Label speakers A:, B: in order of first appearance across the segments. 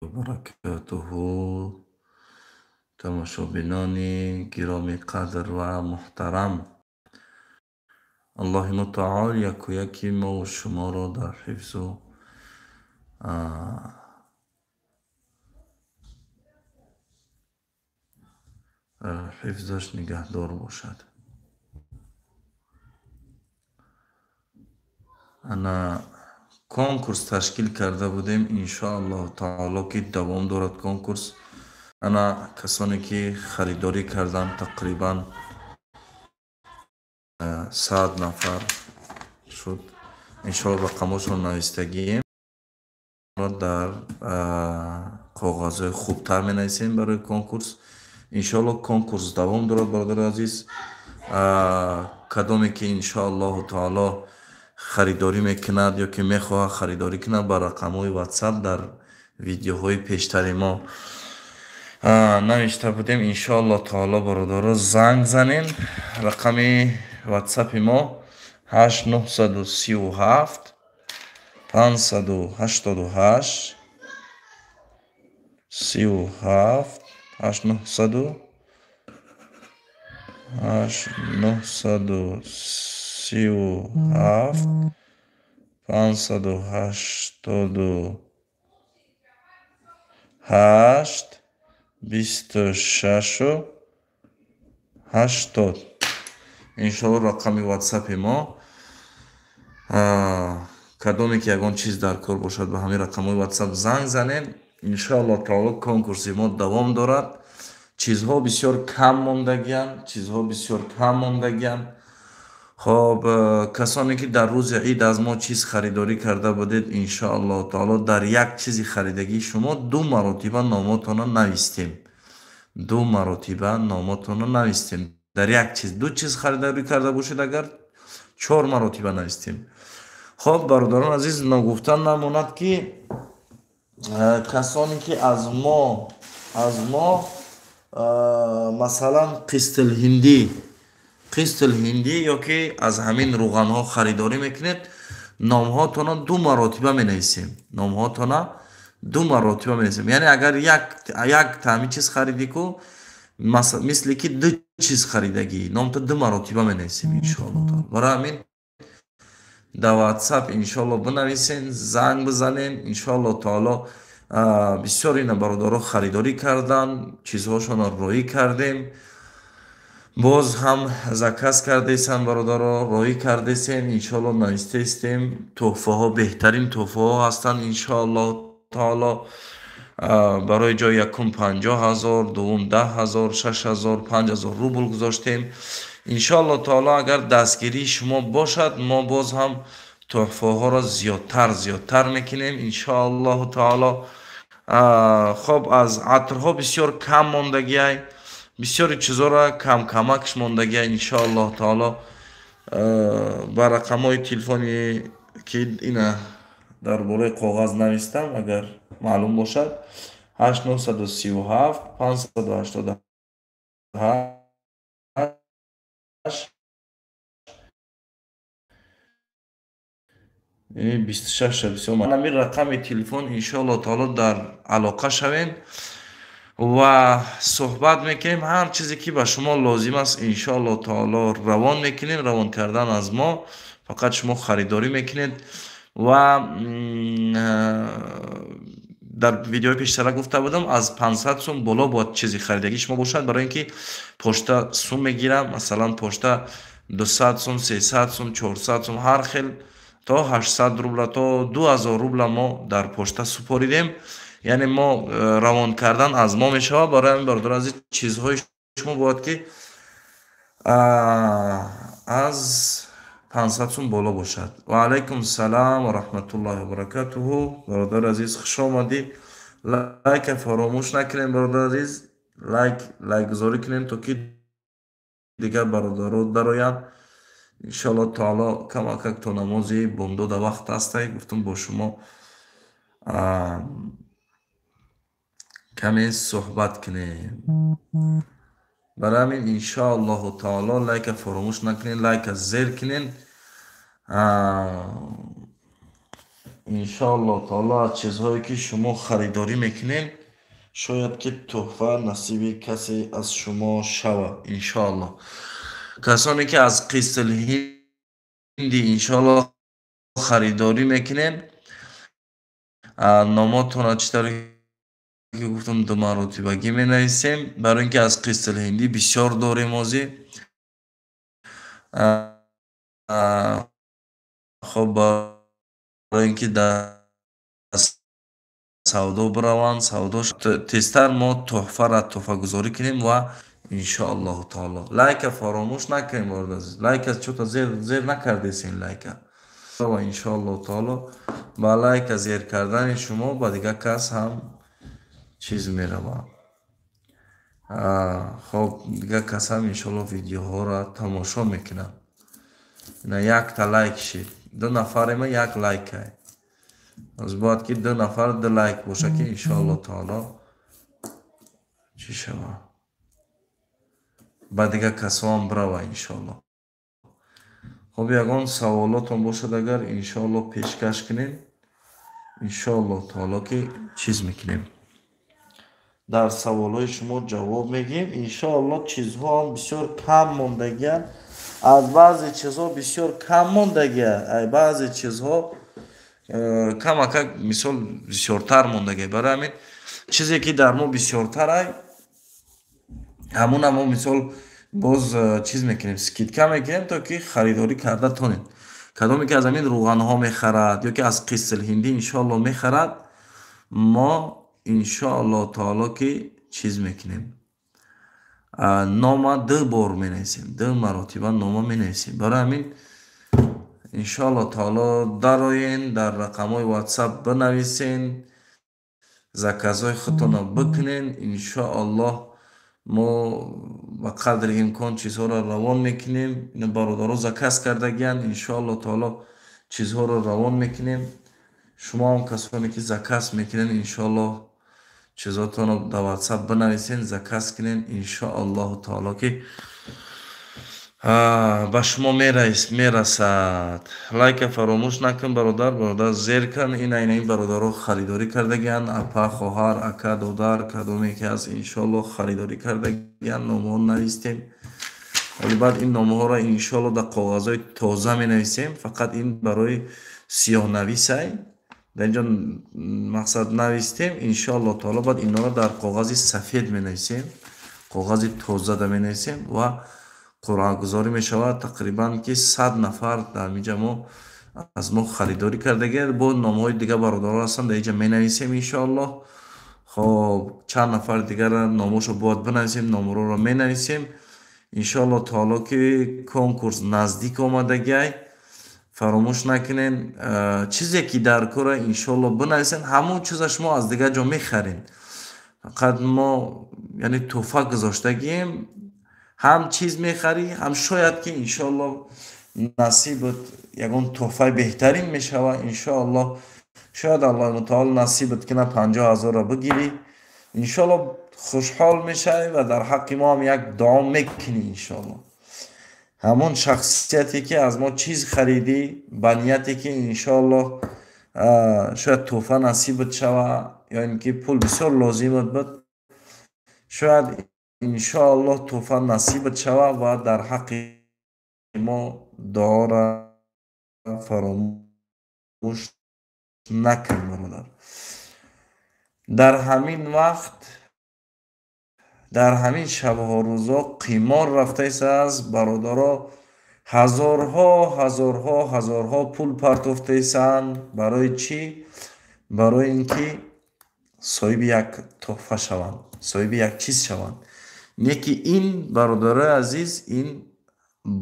A: Ва баракатуҳу. Тамошобинони гиромӣ қадр ва муҳтарам, Аллоҳи мутаол яку яки мову шуморо дар ҳифзу ҳифзаш нигаҳдор бошад. Ана конкурс ташкил карда будем, иншоаллоҳу таоло, ки давом дорад конкурс. Ана касоне ки харидорӣ карданд, тақрибан 100 нафар шуд. Иншоалло, рақамҳошро навистагием, дар коғазҳои хубтар менависем барои конкурс. Иншоалло, конкурс давом дорад, бародари азиз. Кадоме ки, иншоаллоҳу таоло, харидорӣ мекунад ё ки мехоҳад харидорӣ кунад, ба рақамҳои WhatsApp дар видеоҳои пештари мо навишта будем. Иншоалло таоло, бародаро, занг занем. Рақами WhatsApp-и мо 8 937 588 37, 8 900, 8 937 588 26 80. Иншоалло, рақами WhatsApp-и мо. Кадоме ки ягон чиз дар кор бошад, ба ҳамин рақамҳои WhatsApp занг занем. Иншоалло таоло, конкурси мо давом дорад. Чизҳо бисёр кам мондагианд, чизҳо бисёр кам мондагианд. Хоб, касоне ки дар рӯзи ид аз мо чиз харидорӣ карда будед, иншоаллоҳу таоло, дар як чизи харидагии шумо ду маротиба номотонро навистем, ду маротиба номотонро навистем. Дар як чиз ду чиз харидорӣ карда бошед агар, чор маротиба навистем. Хоб, бародарон азиз, ногуфта намонад, ки касоне ки аз мо, масалан, қистилҳиндӣ, қистилҳиндӣ ё ки аз ҳамин рӯғанҳо харидорӣ мекунед, номҳотонро ду маротиба менависем, номҳотона ду маротиба менависем. Яъне агар як ҳамин чиз харидӣ ку, мисли ки ду чиз харидагӣ, номто ду маротиба менависем, иншоалло. Барои ҳамин дар WhatsApp, иншоалло, бинависен, занг бизанен. Иншоалло таоло, бисёр ина бародаро харидорӣ карданд, чизҳошонро роҳӣ кардем. Боз ҳам заказ кардесам, бародаро, роҳӣ кардесем. Иншоалло, навистаистем. Тӯҳфаҳо беҳтарин тӯҳфаҳо ҳастанд, иншоалло таоло. Барои ҷои якум 50 000, дуввум 10 000, 6000, 5000 рубл гузоштем. Иншоалло таоло, агар дастгирии шумо бошад, мо боз ҳам тӯҳфаҳоро зиёдтар, зиёдтар мекунем, иншоаллоҳу таоло. Хоб, аз атрҳо бисёр кам мондагиай, бисёри чизоро камкамакш мондагиай. Иншоаллоҳу таоло, ба рақамҳои телефони ки ина дар болои коғаз навистам, агар маълум бошад, 8 937 588 26 бисёр. Ҳамин рақами телефон, иншоалло таоло, дар алоқа шавем ва суҳбат мекунем. Ҳар чизе ки ба шумо лозим аст, иншоалло таоло, равон мекунем. Равон кардан аз мо, фақат шумо харидорӣ мекунед. Ва дар видеои пештара гуфта будам, аз 500 сум боло бояд чизи харидагии шумо бошад, барои ин ки пошта сум мегирам. Масалан, пошта 200 сум, 300 сум, 400 сум, ҳар хел, то 800 рубла, то 2000 рубла мо дар пошта супоридем. Яъне мо равон кардан аз мо мешавад. Барои ҳамин, бародари азиз, чизҳои шумо бояд ки аз 500 сум боло бошад. Ва алайкум салам ва раҳматуллоҳи ва баракатуҳу. Бародари азиз, хуш омадӣ. Лайка фаромӯш накунем, бародари азиз, лайк, лайкгузорӣ кунем, то ки дигар бародаро дароянд. Иншоалло таоло, камакак то намози бомдода вақт ҳастай. Гуфтум, бо шумо каме суҳбат кунем. Барои ҳамин, иншоаллоҳу таоло, лайка фаромӯш накунед, лайка зер кунед. Иншоаллоҳ таоло, аз чизҳое, ки шумо харидорӣ мекунед, шояд ки тӯҳфа насиби касе аз шумо шавад, иншоаллоҳ. Касоне ки аз қистилҳинди, иншоаллоҳ, харидорӣ мекунед, номотонро, чӣ тавре ки гуфтам, ду маротибагӣ менависем, барои ин ки аз қистилҳиндӣ бисёр дорем ҳозир. Хоб, барои ин ки дар савдо бираванд, савдо тезтар, мо тӯҳфара тӯҳфагузорӣ кунем. Ва иншоаллоҳу таоло, лайка фаромӯш накунем, бародари азиз. Лайка чӯта зер накардесен лайка. Ва иншоаллоҳу таоло, ба лайка зер кардани шумо ба дигар кас ҳам чиз меравад. Хоб, дигар кас ҳам, иншоаллоҳ, видеоҳоро тамошо мекунад. Ина якта лайк шид, ду нафарема, як лайкай. Аз бояд ки ду нафар ду лайк боша, ки иншоаллоҳ таоло чӣ шава, ба дигар касоам бирава, иншоаллоҳ. Хоб, ягон саволотон бошад агар, иншоаллоҳ, пешкаш кунем. Иншоаллоҳ таоло, ки чиз мекунем, дар саволҳои шумо ҷавоб мегӯем, иншоаллоҳ. Чизҳоам бисёр кам мондагианд, аз баъзе чизҳо бисёр кам мондагия, баъзе чизҳо камакак, мисол, бисёртар мондагия. Барои ҳамин чизе ки дар мо бисёртарай, ҳамуна мо, мисол, боз чиз мекунем, скидка мекунем, то ки харидорӣ карда тонед. Кадоме ки аз ҳамин рӯғанҳо мехарад ё ки аз қистилҳиндӣ, иншоаллоҳ, мехарад, мо иншоаллоҳ таоло ки чиз мекунем, нома ду бор менависем, ду маротиба нома менависем. Барои ҳамин, иншоаллоҳ таоло, дароен, дар рақамҳои Ватсап бинависен, заказҳои худтонро бикунен. Иншоаллоҳ, мо ба қадри имкон чизҳоро равон мекунем. Ина бародаро заказ кардагиянд, иншоаллоҳ таоло, чизҳоро равон мекунем. Шумо ҳам, касоне ки заказ мекунед, иншоаллоҳ, чизотонро дар Ватсап бинависен, заказ кунен. Иншоаллоҳу таоло, ки ба шумо мерасад. Лайка фаромӯш накун, бародар, бародар, зер кун. Ина ин бародаро харидорӣ кардагиянд. Апа, хоҳар, ака, додар, кадоме ки ҳаст, иншоаллоҳ, харидорӣ кардагиянд. Номҳо навистем вале баъд ин номҳоро, иншоаллоҳ, дар коғазҳои тоза менависем. Фақат ин барои сиёҳнависай, дар инҷо мақсад навистем. Иншоаллоҳ таоло, баъд инҳоро дар коғази сафед менависем, коғази тозада менависем ва қуръагузорӣ мешавад. Тақрибан ки 100 нафар дар инҷа мо аз мо харидорӣ кардагия. Бо номҳои дигар бародаро ҳастанд, дар инҷа менависем, иншоаллоҳ. Хоб, чанд нафар дигара номҳошо бояд бинависем, номҳоро менависем, иншоаллоҳ таоло, ки конкурс наздик омадагиай. Фаромӯш накунен, чизе ки дар кора, иншоаллоҳ, бинависен. Ҳамон чиза шумо аз дигар ҷо мехаред, фақат мо, яъне, тӯҳфа гузоштагием. Ҳам чиз мехарӣ, ҳам шояд ки, иншоаллоҳ, насибат ягон тӯҳфаи беҳтарин мешавад. Иншоаллоҳ, шояд Аллоҳи мутаол насибат кина, 50 000-ро бигирӣ. Иншоаллоҳ, хушҳол мешавӣ ва дар ҳаққи мо ҳам як дуо мекунӣ, иншоаллоҳ. Ҳамон шахсияте ки аз мо чиз харидӣ ба нияте ки, иншоаллоҳ, шояд тӯҳфа насибат шава ё ин ки пул бисёр лозимат буд, шояд, иншоаллоҳ, тӯҳфа насибат шава ва дар ҳаққи мо дуоро фаромӯш накун, бародар. Дар ҳамин вақт, дар ҳамин шабҳо, рӯзо қимор рафтаистааст, бародаро. Ҳазорҳо, ҳазорҳо, ҳазорҳо пул партофтаистанд. Барои чӣ? Барои ин ки соҳиби як тӯҳфа шаванд, соҳиби як чиз шаванд. Не ки ин, бародарои азиз, ин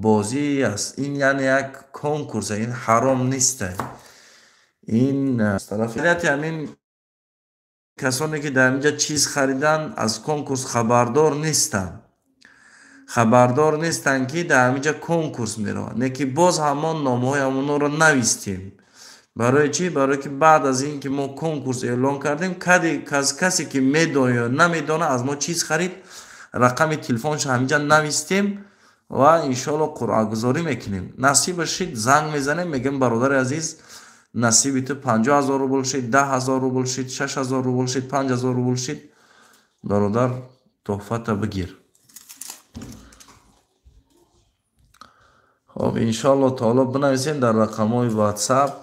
A: бозӣ аст, ин яъне як конкурс, ин ҳаром нест. Ин тарафи ҳамин касоне ки дар инҷа чиз хариданд, аз конкурс хабардор нестанд, хабардор нестанд, ки дар ҳаминҷа конкурс меравад. Не ки боз ҳамон номҳои ҳамонҳоро навистем. Барои чӣ? Барое ки баъд аз ин ки мо конкурс эълон кардем, касе ки медонад ё намедонад, аз мо чиз харид, рақами телефоншо ҳаминҷа навистем ва, иншоалло, қуръагузорӣ мекунем. Насиба шид, занг мезанем, мегӯем: «Бародари азиз, Насиби ту 50 000 рубл шид, 10 000 рубл шид, 6000 рубл шид, 5000 рубл шид, бародар, тӯҳфата бигир. Хоб, иншоалло таоло, бинависем дар рақамҳои WhatsApp,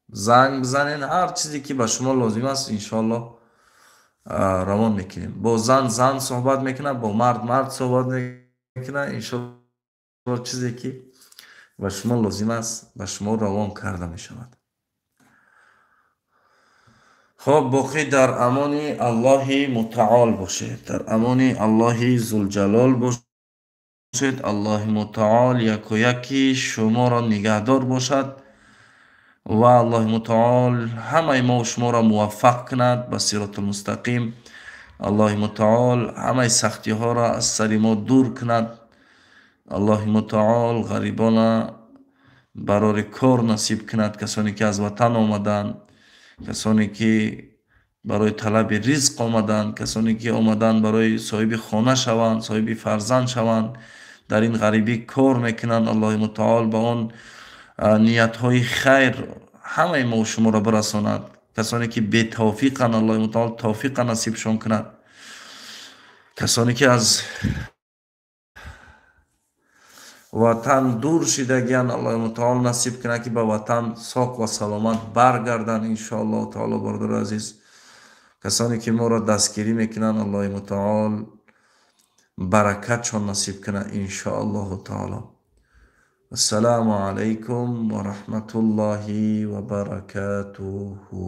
A: занг бизанед, ҳар чизе ки ба шумо лозим аст, иншоалло равон мекунем. Бо зан зан суҳбат мекунад, бо мард мард суҳбат мекунад. Иншоалло, чизе ки ба шумо лозим аст, ба шумо равон карда мешавад. Хоб, боқӣ дар амони Аллоҳи мутаол бошед, дар амони Аллоҳи зулҷалол бошед. Аллоҳи мутаол яку яки шуморо нигаҳдор бошад ва Аллоҳи мутаол ҳамаи мо шуморо муваффақ кунад ба сиротулмустақим. Аллоҳи мутаол ҳамаи сахтиҳоро аз сари мо дур кунад. Аллоҳи мутаол ғарибона барори кор насиб кунад, касоне ки аз ватан омаданд, касоне ки барои талаби ризқ омаданд, касоне ки омаданд барои соҳиби хона шаванд, соҳиби фарзанд шаванд, дар ин ғарибӣ кор мекунанд. Аллоҳи мутаол ба он ниятҳои хайр ҳамаи мо шуморо бирасонад. Касоне ки бетавфиқанд, Аллоҳи мутаол тавфиқа насибшон кунад. Касоне ки аз ватан дур шидагиянд, Аллоҳи мутаол насиб кунад, ки ба ватан соқ ва саломат баргарданд, иншоаллоҳу таоло. Бародари азиз, касоне ки моро дастгирӣ мекунанд, Аллоҳи мутаол баракатшон насиб кунад, иншоаллоҳу таоло. Ассалому алайкум ва раҳматуллоҳи ва баракатуҳу.